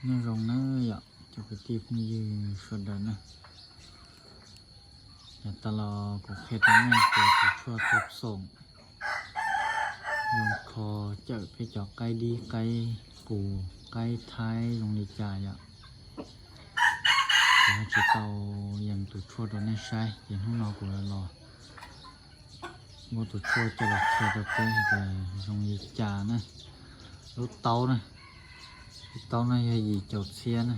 Nyob zoo na yom cov kwv tij phooj ywg sawv daws na. Yav tas los kuv qhia rau nej tias tus tshuaj thoj xoom zoo kho cawm peb cov qaib dib qaib qus qaib thaib zoo li cas yom. Kuv tsis tau yees tus tshuaj rau nej saib ces hnub no kuv los muab tus tshuaj coj los qhia rau peb hais tias zoo li cas na. Lub taub na, lub taub no yog yim caum txhiab na.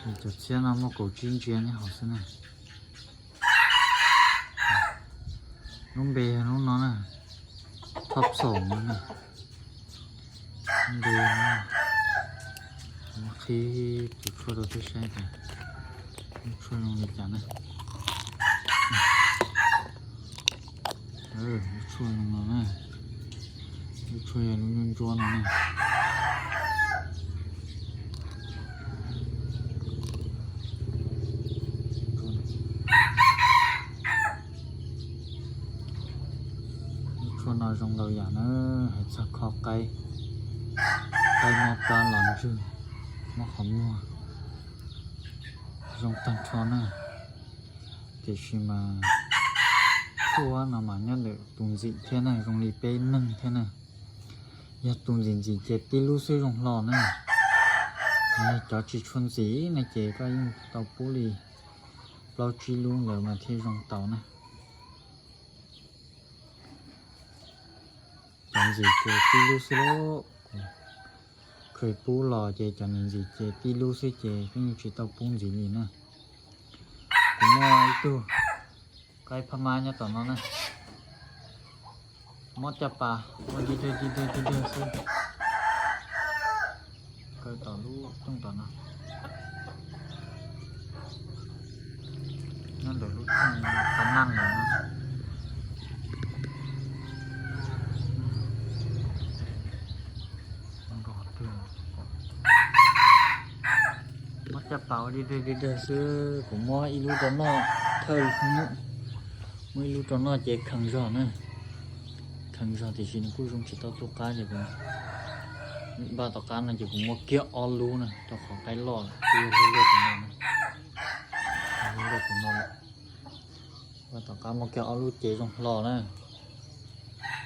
Yim caum txhiab no muaj kaum tsib ntsiav nyob hauv xwb na. Lub npe yog lub no na, thoj xoom no na. Lub npe no, muab qhib tus tshuaj rau peb saib tias lub tshuaj zoo li cas na. Lub tshuaj zoo no na, lub tshuaj yog lub ntsuab ntsuab no na. Lub tshuaj no zoo ntau yam na, hais txog kho qaib, qaib mob plab los ntswg, mob qhov muag, zoo tag nrho na. Tiam sis mas tshuaj no mas nyob ntawm tus ntxim thiab na, zoo li peb neeg thiab na. Yog tus ntxim ntxim ces tib lub xwb zoo hlo na. Yog cov tsis tshua ntxim no ces koj yeej tau pub li plaub tsib lub ntawd mas thiaj zoo tau na. Cov ntxim ces tib lub xwb lauj. Kuv pub los ces cov ntxim ces tib lub xwb ces kuj yeej tsis tau pub ntxiv li na. Kuv muaj ib tug qaib phab mab nyob tom no na. Mob caj pas ua dig dwg dig dwg dig dwg xwb. Kaw tom lub rooj tom no. Nyob ntawm lub rooj qab naj lawm no. Mob caj pas ua dig dwg dig dwg xwb, kuv muab ib lub rau noj thawj hnub, muab ib lub rau noj ces kheev zog na. Kheev zog tiam sis nws kuj zoo tsis tau tu qab ces kuv npaj tom qab no ces kuv muab kiag ob lub na rau qhov qaib loj lawm, kuj yog lub liaj tus no na. Lub liaj tus no na. Npaj tom qab muab kiag ob lub ces zoo hlo na.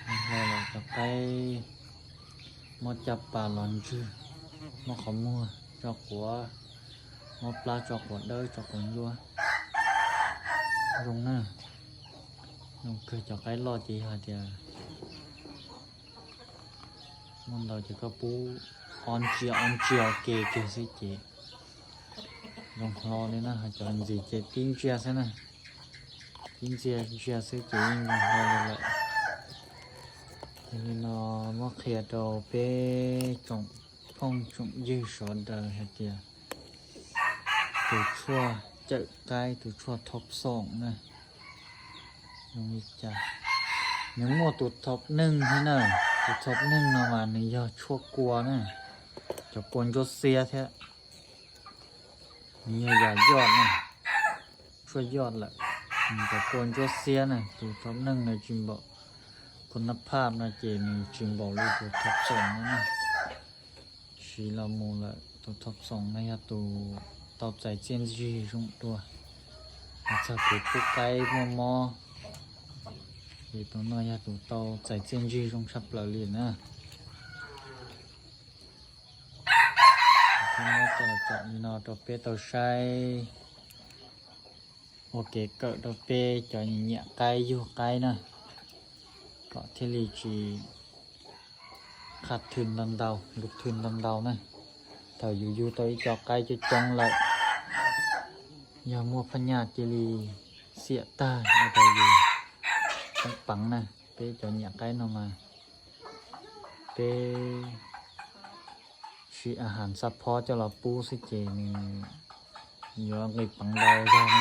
Zoo hlo lawm cov qaib mob caj pas los ntswg, mob qhov muag tso quav, mob plab tso quav dawb tso quav ntsuab zoo na. Zoo kawg, cov qaib loj ces yog hais tias muaj ntau ces koj pub ob ntsiav ob ntsiav ua ke kiag xwb ces zoo hlo li na. Ho cov ntxim ces tib ntsiav xwb na, tib ntsiav ntsiav xwb ces yeej zoo hlo li lawm. Yog li no muab qhia rau peb tsoom phooj tsoom ywg sawv daws hais tias tus tshuaj cawm qaib, tus tshuaj thoj xoom na, zoo li cas. Nws muaj tus thoj neeg thiab na, tus thoj neeg no mas nws yog tshuaj kua na, cov kua ntsuab xiab thiab. Nws yog yam yoj na, tshuaj yoj lawm. Nws cov kua ntsuab xiab na, tus thoj neeg no tsis npaum, kua nab phaj no ces nws tsis npaum li tus thoj xoom no na. Siv los mus lawm, tus thoj xoom no yog tus tau txais txiaj ntsig zoo dua. Hais txog kev pub qaib muaj mob, ces tus no yog tus tau txais txiaj ntsig zoo tshaj plaws li na. Kuv muab tso tsom li no rau peb tau saib ua kev kawm rau peb cov nyiam qaib yug qaib na, kom thiaj li tsis qhaj thwj ntau ntau, lub thwj ntau ntau na. Thaum yus yug tau ib co qaib coob coob lawm, yog muaj phaj nyaj cia li xiam tag ua rau yus poob peev na. Peb cov nyiam qaib no mas peb siv a has xa phob coj los pub xwb ces nws yuav nqis peev ntau zog na,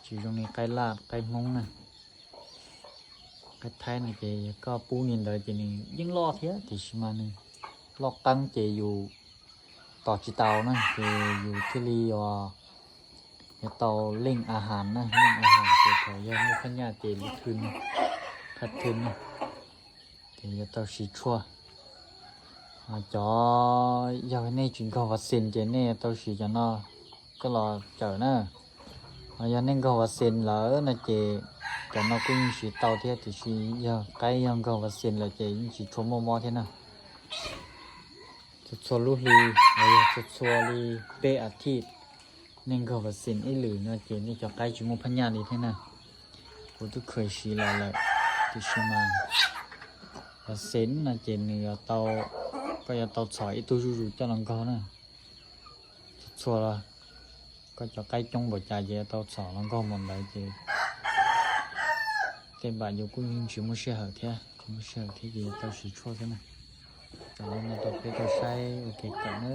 tsis zoo li qaib laj qaib hmoob na. Qaib thaib no ces yog koj pub li ntawd ces nws yeej loj thiab tiam sis mas nws loj qeeb ces yus tos tsis tau na, ces yus thiaj li yuav, yuav tau leej a has na, leej a has ces thaum yog muaj phaj nyaj ces lub thwj, qhaj thwj na, ces yuav tau siv tshuaj. Cov, yog nej tsis nkaug vaccine ces nej tau siv cov no coj los cawm na. Ho yog nej nkaug vaccine lawm no ces cov no kuj yeej siv tau thiab, tiam sis yog qaib yog nkaug vaccine lawm ces yeej tsis tshua muaj mob thiab na. Txhua txhua lub hli, los yog txhua txhua li peb a thiv, nej nkaug vaccine ib lwm no ces nej cov qaib tsis muaj phab nyaj li thiab na. Kuv twb khuv siv los lawm, tiam sis mas vaccine no ces nws yuav tau, koj yuav tau txhom ib tug zuj zus coj los nkaug na. Txhua txhua, koj cov qaib coob npaum cas ces yuav tau txhom los nkaug npaum ntawd ces tej npam yus kuj yeej tsis muaj sij hawm thiab, tsis muaj sij hawm thiab ces yuav tau siv tshuaj thiab na. Tam no rau peb tau saib ua ke kawm na,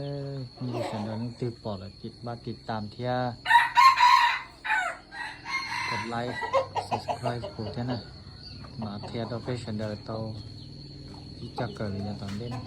nej sawv daws leej twg pom lawm ces pab tiv tam thiab, kos like, subscribe kuv thiab na. Mam qhia rau peb sawv daws tau ib co kawm lawm yav tom ntej na.